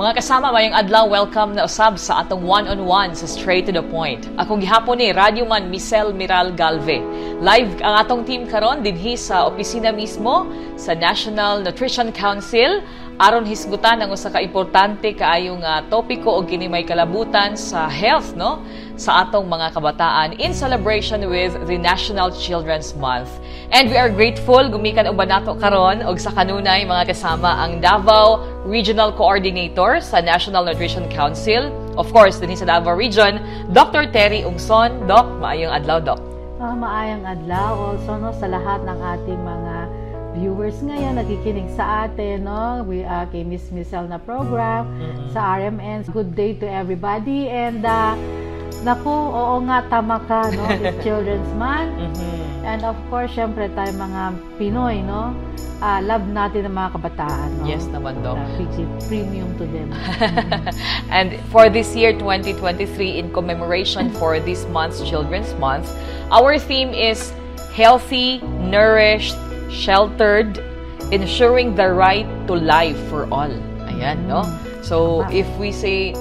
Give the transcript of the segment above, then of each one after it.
Mga kasama, maayong adlaw, welcome na usab sa atong one-on-one sa Straight to the Point. Ako gihapon ni Radyoman Michelle Miral Galve. Live ang atong team karon dinhi sa opisina mismo sa National Nutrition Council aron hisgutan ang usa ka importante kaayo nga topiko og kini may kalabutan sa health, no, sa atong mga kabataan in celebration with the National Children's Month. And we are grateful gumikan uban nato karon og sa kanunay, mga kasama, ang Davao Regional Coordinator sa National Nutrition Council, of course, dinhi sa Davao Region, Dr. Terry Ungson. Doc, maayong adlaw, Doc. Maayong adlaw also, no, sa lahat ng ating mga viewers ngayon nakikinig sa atin, no, we kay Miss Michelle na program sa RMN. Good day to everybody and naku, oo nga, tama ka, no, it's Children's Month. And of course, syempre tayo mga Pinoy, no, love natin ang mga kabataan, no? Yes naman, Doc. We give premium to them. And for this year, 2023, in commemoration for this month's Children's Month, our theme is Healthy, Nourished, Sheltered, Ensuring the Right to Life for All. Ayan, no? So, if we say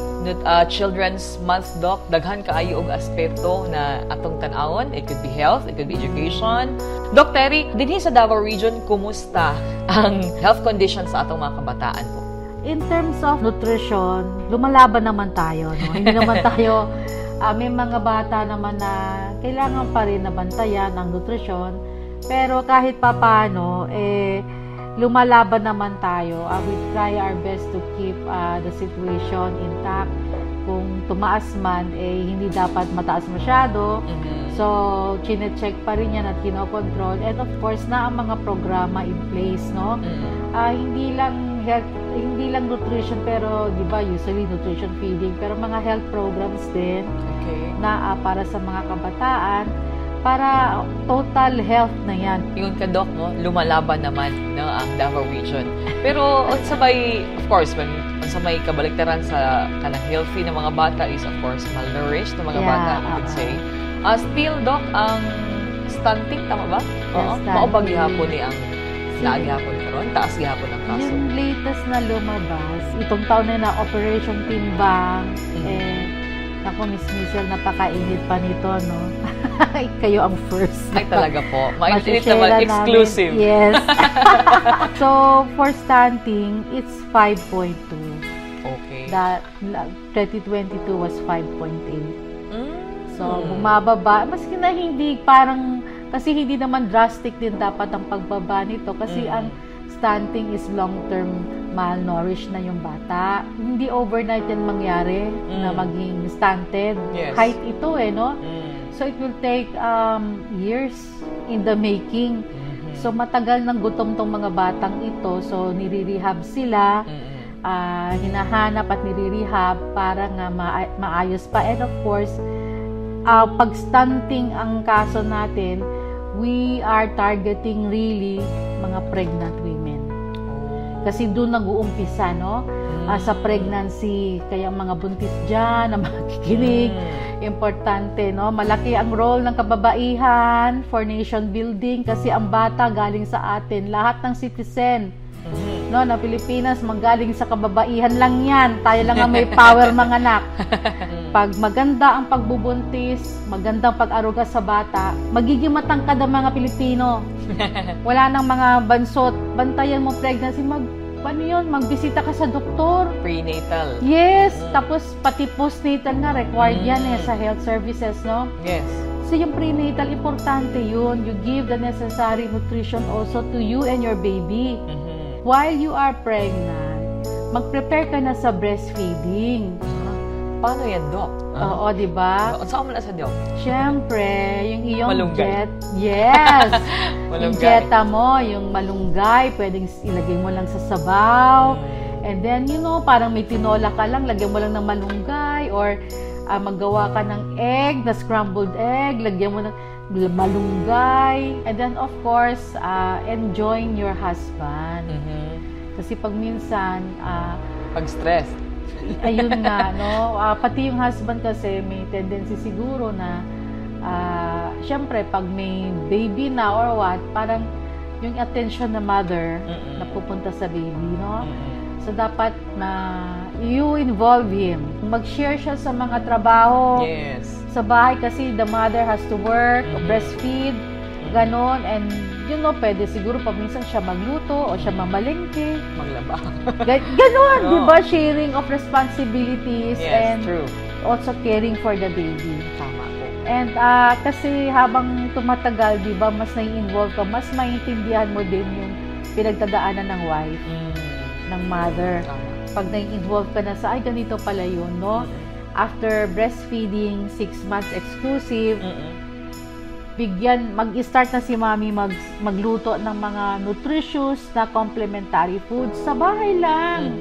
Children's Month, Doc, daghan kaayo og aspeto na atong tan-awon. It could be health, it could be education. Doc Terry, dinhi sa Davao Region, kumusta ang health conditions sa atong mga kabataan po? In terms of nutrition, lumalaban naman tayo, no? Hindi naman tayo, may mga bata naman na kailangan pa rin na bantayan ang nutrition. Pero kahit papano, eh, lumalaban naman tayo. We try our best to keep the situation intact. Kung tumaas man, eh, hindi dapat mataas masyado. So, chine-check pa rin yan at kinokontrol. And of course, na ang mga programa in place, no? Hindi lang health, hindi lang nutrition, pero 'di ba usually nutrition, feeding, pero mga health programs din na para sa mga kabataan para total health na yan. Ingon ka, Doc, no? Lumalaban naman, no, ang Davao Region. Pero unsa may, of course, when unsa may kabaliktaran sa kanang healthy na mga bata is, of course, malnourished na mga bata, we could oo. Say. Still, Doc, ang stunting, tama ba? Oo. Stunting. Mao ba gihapon ni ang naa gihapon karon? Taas gihapon ang kaso. Yung latest na lumabas, itong taon na na Operation Timbang, eh, naku, Miss Michelle, napakainit pa nito, no? Kayo ang first. Ay, talaga po. Mainit Masishare naman. namin. Exclusive. Yes. So, for stunting, it's 5.2. 2022 was 5.8. So, bumababa. Maski na hindi parang, kasi hindi naman drastic din dapat ang pagbaba nito kasi ang stunting is long-term malnourished na yung bata. Hindi overnight yan mangyari na maging stunted. Height ito eh, no? So, it will take years in the making. So, matagal nang gutom tong mga batang ito. So, nire-rehab sila, hinahanap at nire-rehab para nga maayos pa. And of course, pag stunting ang kaso natin, we are targeting really mga pregnant women. Kasi doon nag-uumpisa, no? Sa pregnancy, kaya ang mga buntis dyan, ang mga kikinig, importante, no? Malaki ang role ng kababaihan for nation building kasi ang bata galing sa atin. Lahat ng citizen, no, na Pilipinas manggaling sa kababaihan lang yan. Tayo lang ang may power manganak. Pag maganda ang pagbubuntis, magandang pag-aruga sa bata, magiging matangkad ang mga Pilipino. Wala nang mga bansot. Bantayan mo pregnancy, ano yun, magbisita ka sa doktor. Prenatal. Yes, tapos pati postnatal nga, required yan eh sa health services, no? Yes. So yung prenatal, importante yun. You give the necessary nutrition also to you and your baby. While you are pregnant, mag-prepare ka na sa breastfeeding. Paano yan, Doc? Oo, di ba? Unsa man na sa, Doc? Siyempre, yung iyong Malunggay. Jet. Yes! Yung Malunggay. Dieta mo, yung malunggay, pwedeng ilagay mo lang sa sabaw. And then, parang may tinola ka lang, lagyan mo lang ng malunggay or maggawa ka ng egg, na scrambled egg, lagyan mo ng malunggay. And then, of course, enjoying your husband. Kasi pag minsan, Pag stress. Ayun nga, no? Pati yung husband kasi may tendency siguro na, syempre, pag may baby na or what, parang yung attention na mother napupunta sa baby, no? So, dapat na you involve him. Mag-share siya sa mga trabaho sa bahay kasi the mother has to work, breastfeed, ganon. And, pwede siguro paminsan siya magluto o siya mamalengke. Maglaba. Ganon, Oo. Di ba? Sharing of responsibilities and true. Also caring for the baby. Tama po. And kasi habang tumatagal, di ba, mas nai-involve ka, mas maintindihan mo din yung pinagdadaanan ng wife, ng mother. Tama. Pag nai-involve ka na sa, "Ay, ganito pala yun," no? After breastfeeding, 6 months exclusive, bigyan, mag-start na si mommy magluto ng mga nutritious na complementary foods sa bahay lang.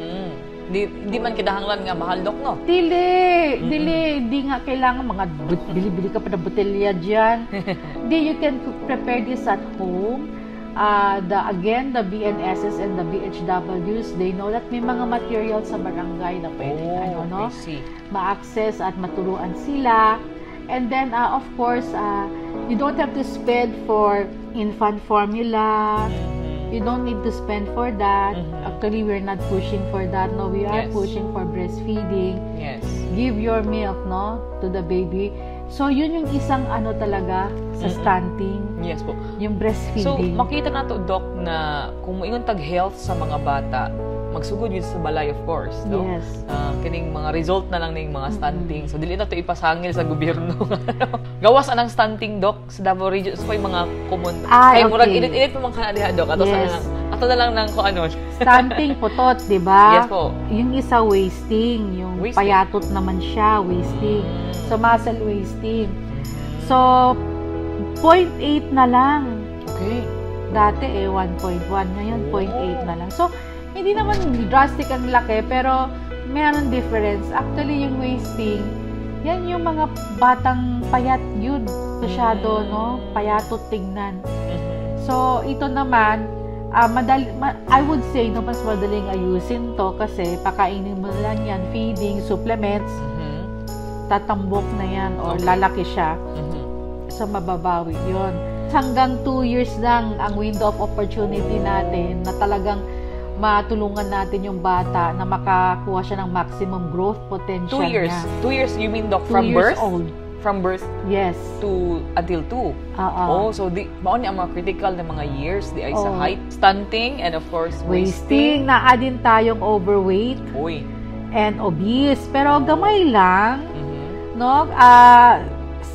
Di man kinahanglan nga mahal, Dok, no? Dili, dili, di nga kailangan mga bili-bili ka pa ng botelya dyan. Di, you can prepare this at home. The again, the BNSs and the BHWs, they know that may mga materials sa barangay na pwedeng ano, no, I see. Ma-access at maturuan sila. And then, of course, you don't have to spend for infant formula. You don't need to spend for that. Actually, we're not pushing for that. No, we are pushing for breastfeeding. Give your milk, no, to the baby. So, yun yung isang ano talaga sa stunting, Yes po. Yung So, breastfeeding. Makita nato, Doc, na kung moingon tag health sa mga bata, magsugod yun sa balay, of course, no? Yes. Kining mga result na lang ning mga stunting. So, dili na to ipasangil sa gobyerno. Gawas anang stunting, Doc, sa Davao Region. So, yung mga common. Ay, Kay murag okay. init-init pa man kana diha, Doc. Ato sa ato na lang nang ko ano. Stunting, putot, di ba? Yes po. Yung isa, wasting, yung Wasting. Payatot naman siya, wasting. So, muscle wasting. So, 0.8 na lang. Dati eh, 1.1. Ngayon, 0.8 na lang. So, hindi naman drastic ang laki, pero meron difference. Actually, yung wasting, yan yung mga batang payat yun. Masyado, no? Payatot tingnan. So, ito naman, I would say, no, mas madaling ayusin to kasi pakainin mo na lang yan, feeding, supplements, tatambok na yan or lalaki siya. So, mababawi yun. Hanggang 2 years lang ang window of opportunity natin na talagang matulungan natin yung bata na makakuha siya ng maximum growth potential 2 years. Niya. 2 years, you mean, Doc, 2 from years birth? Old. From birth Yes. to until 2. Oo. Oh, so di mao ni ang mga critical na mga years di ay sa Oo. Height, stunting and, of course, Wasting. wasting. Naa din tayong overweight Uy. And obese. Pero gamay lang, no?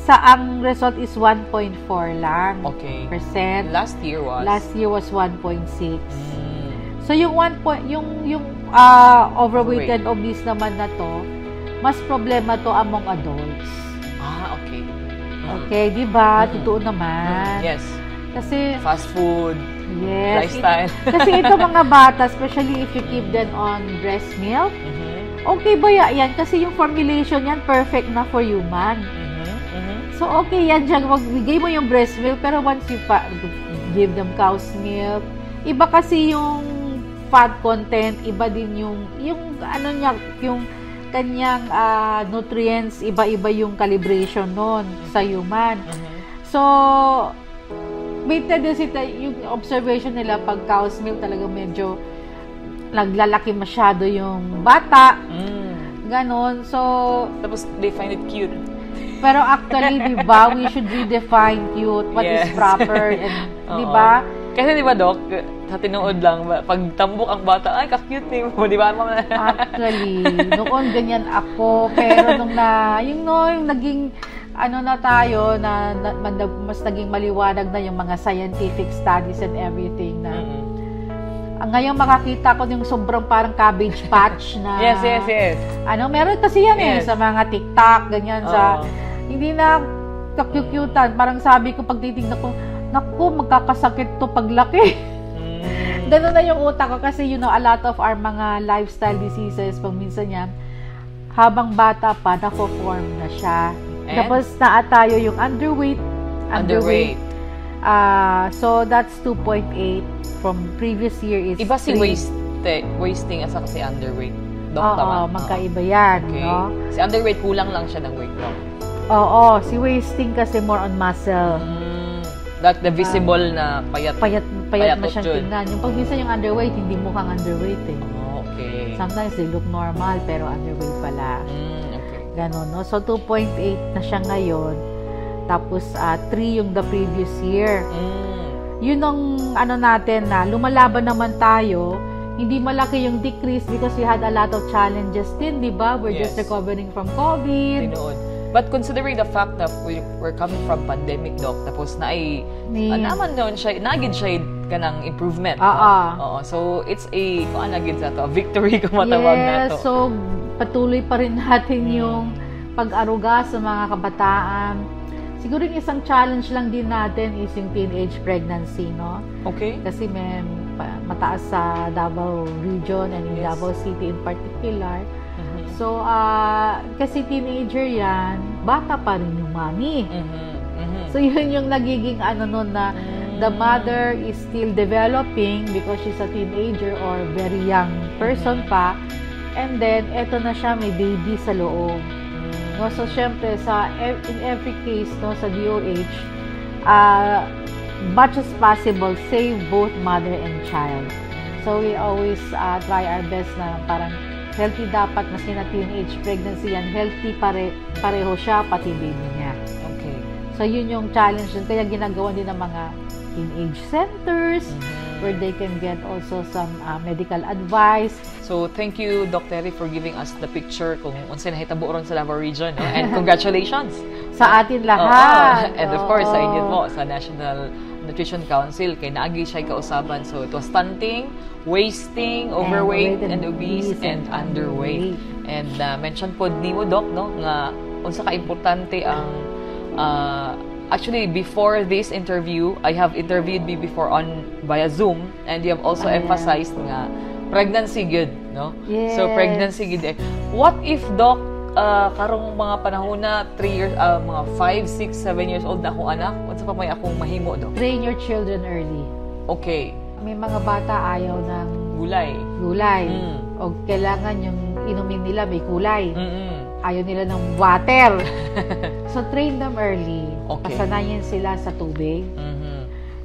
Sa ang result is 1.4 lang percent. Last year was Last year was 1.6. So yung 1 point yung overweight and obese naman na to, mas problema to among adults. Ah, okay. Okay, di ba? Totoo naman. Kasi Fast food, lifestyle. Kasi ito mga bata, especially if you keep them on breast milk, okay ba yan? Kasi yung formulation yan, perfect na for human. So, okay yan dyan. Magbigay mo yung breast milk, pero once you give them cow's milk, iba kasi yung fat content, iba din yung ano niya, yung kanyang nutrients, iba-iba yung calibration nun sa human. So, may tendency, yung observation nila pag cow's milk talaga medyo naglalaki masyado yung bata, ganon. So, Tapos they find it cute. Pero actually, di ba, we should redefine cute, what is proper, and, di ba? Kasi di ba, Doc, sa tinuod lang, pag tambok ang bata, "Ay, ka-cute ni mo," di ba? Actually, noon ganyan ako, pero nung na, yung no, yung naging, ano na tayo, na mas naging maliwanag na yung mga scientific studies and everything na, ang ngayon makakita ko yung sobrang parang cabbage patch na, Yes. ano, meron kasi yan eh, sa mga TikTok, ganyan, sa, hindi na kakyukyutan. Parang sabi ko, pag titignan ko, "Naku, magkakasakit to paglaki." Ganun na yung utak ko kasi a lot of our mga lifestyle diseases, pag minsan yan, habang bata pa, nafo-form na siya. And? Tapos naa tayo yung underweight. Underweight. So that's 2.8 from previous year is Iba si 3. Wasting at saka si underweight. Doc, Oo, tama? Magkaiba yan, no? Si underweight, kulang lang siya ng weight, Doc. Oo, si wasting kasi more on muscle. That the visible na payat. Payat, payat Payatot na siyang yun. Tingnan. Yung pag minsan yung underweight, hindi mukhang underweight eh. Oh, okay. Sometimes they look normal pero underweight pala. Ganon, no? So, 2.8 na siya ngayon. Tapos, 3 yung the previous year. Yun ang ano natin na lumalaban naman tayo. Hindi malaki yung decrease because we had a lot of challenges din, di ba? We're just recovering from COVID. Tinuod. But considering the fact that we're coming from pandemic, Doc, tapos na ay naman noon siya, nagid siya kanang improvement, no? Oo. Oo. So, it's a, kuan na gid sa to, a victory kung matawag na Yes, to. So patuloy pa rin natin yung pag-aruga sa mga kabataan. Siguro yung isang challenge lang din natin is yung teenage pregnancy, no? Kasi may mataas sa Davao Region and in Davao City in particular. So, kasi teenager yan, bata pa rin yung mommy. So, yun yung nagiging ano nun na the mother is still developing because she's a teenager or very young person pa. And then, eto na siya, may baby sa loob. No, so, syempre, in every case, no, sa DOH, much as possible, save both mother and child. So, we always try our best na parang healthy dapat, maski na teenage pregnancy yan, healthy pareho siya, pati baby niya. So, yun yung challenge dun. Kaya ginagawa din ng mga teenage centers where they can get also some medical advice. So, thank you, Doc Terry, for giving us the picture kung unsay nahitabo ron sa Davao Region. No? And congratulations! Sa atin lahat. Oo. And of course, sa inyo po, sa National Nutrition Council, kay naagi siya kausaban. So, it was stunting, wasting, overweight, and obese, and underweight. And mention po nimo, Doc, no, nga unsa ka importante ang actually, before this interview, I have interviewed me before on via Zoom and you have also emphasized nga pregnancy good, no? So pregnancy good eh. What if, Doc, karong mga panahon na 3 years, mga 5, 6, 7 years old na akong anak, unsa pa may akong mahimo, Doc? Train your children early. May mga bata ayaw ng Gulay. Gulay. O kailangan yung inumin nila may kulay. Ayaw nila ng water. So, train them early. Pasanayin sila sa tubig.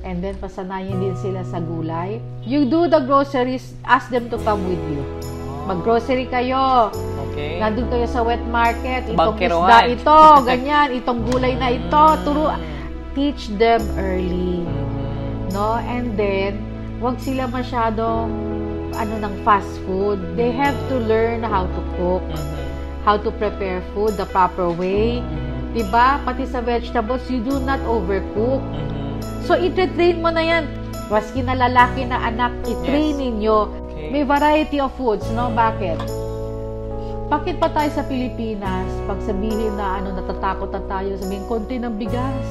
And then, pasanayin din sila sa gulay. You do the groceries, ask them to come with you. Mag-grocery kayo. Nandun kayo sa wet market. Itong Bangkerohan. Isda ito, ganyan. Itong gulay na ito. Turo, teach them early. No? And then, wag sila masyadong ano ng fast food. They have to learn how to cook, how to prepare food the proper way. 'Diba? Pati sa vegetables, you do not overcook. So, ite-train mo na yan. Maski na lalaki na anak, i-train ninyo. May variety of foods, no? Bakit? Bakit pa tayo sa Pilipinas, pag sabihin na ano, natatakot na tayo, sabihin, konti ng bigas.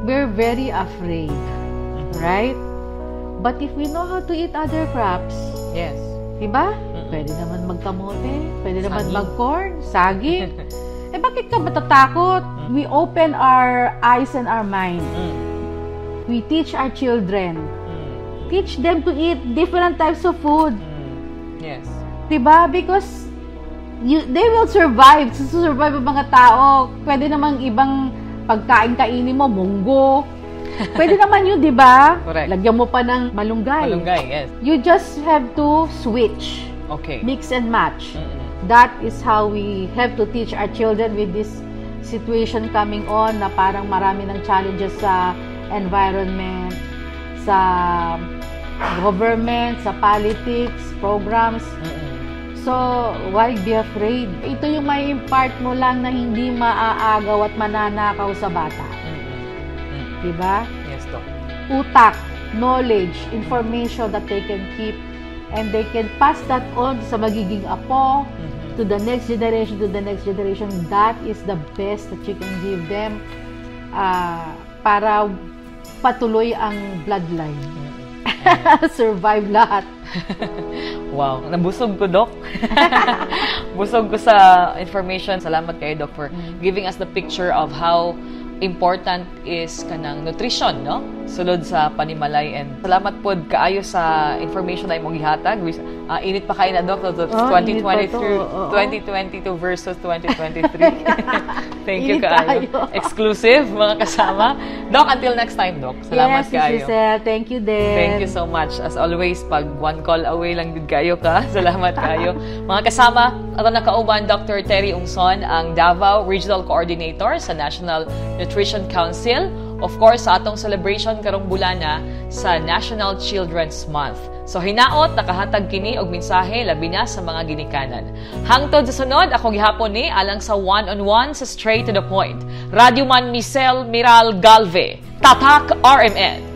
We're very afraid. Right? But if we know how to eat other crops, diba? Pwede naman magkamote, pwede naman Saging. Mag-corn, saging. Eh, bakit ka matatakot? We open our eyes and our mind. We teach our children. Teach them to eat different types of food. Diba? Because they will survive. Survive ang mga tao. Pwede namang ibang pagkain kainin mo, munggo. Pwede naman yun, di ba? Correct. Lagyan mo pa ng malunggay. Malunggay, yes. You just have to switch. Mix and match. That is how we have to teach our children with this situation coming on na parang marami ng challenges sa environment, sa government, sa politics, programs. So, why be afraid? Ito yung may impart mo lang na hindi maaagaw at mananakaw sa bata. Diba? Yes, Doc. Utak, knowledge, information that they can keep and they can pass that on sa magiging apo, to the next generation, to the next generation. That is the best that you can give them para patuloy ang bloodline. Survive lahat. Wow, nabusog ko, Doc. Busog ko sa information. Salamat kayo, Doc, for giving us the picture of how Important is kanang nutrition, no? Sulod sa panimalay, and salamat pod kaayo sa information na imong gihatag. Init pa kaayo na, Doc, to Oh, init pa to, 2023, oo. 2022 versus 2023. Thank you Init kaayo. kaayo. Exclusive, mga kasama. Doc, until next time, Doc. Salamat Yes, kaayo. Giselle. Thank you din. Thank you so much. As always, pag one call away lang gud kayo ka. Salamat kayo. Mga kasama, ato nakauban Dr. Terry Ungson, ang Davao Regional Coordinator sa National Nutrition Council. Of course, sa atong celebration karong bulana sa National Children's Month. So hinaot nakahatag kini og mensahe, labi na sa mga ginikanan. Hangtod sa sunod, ako gihapon ni alang sa one-on-one sa Straight to the Point. Radyoman Michelle Miral Galve. Tatak RMN.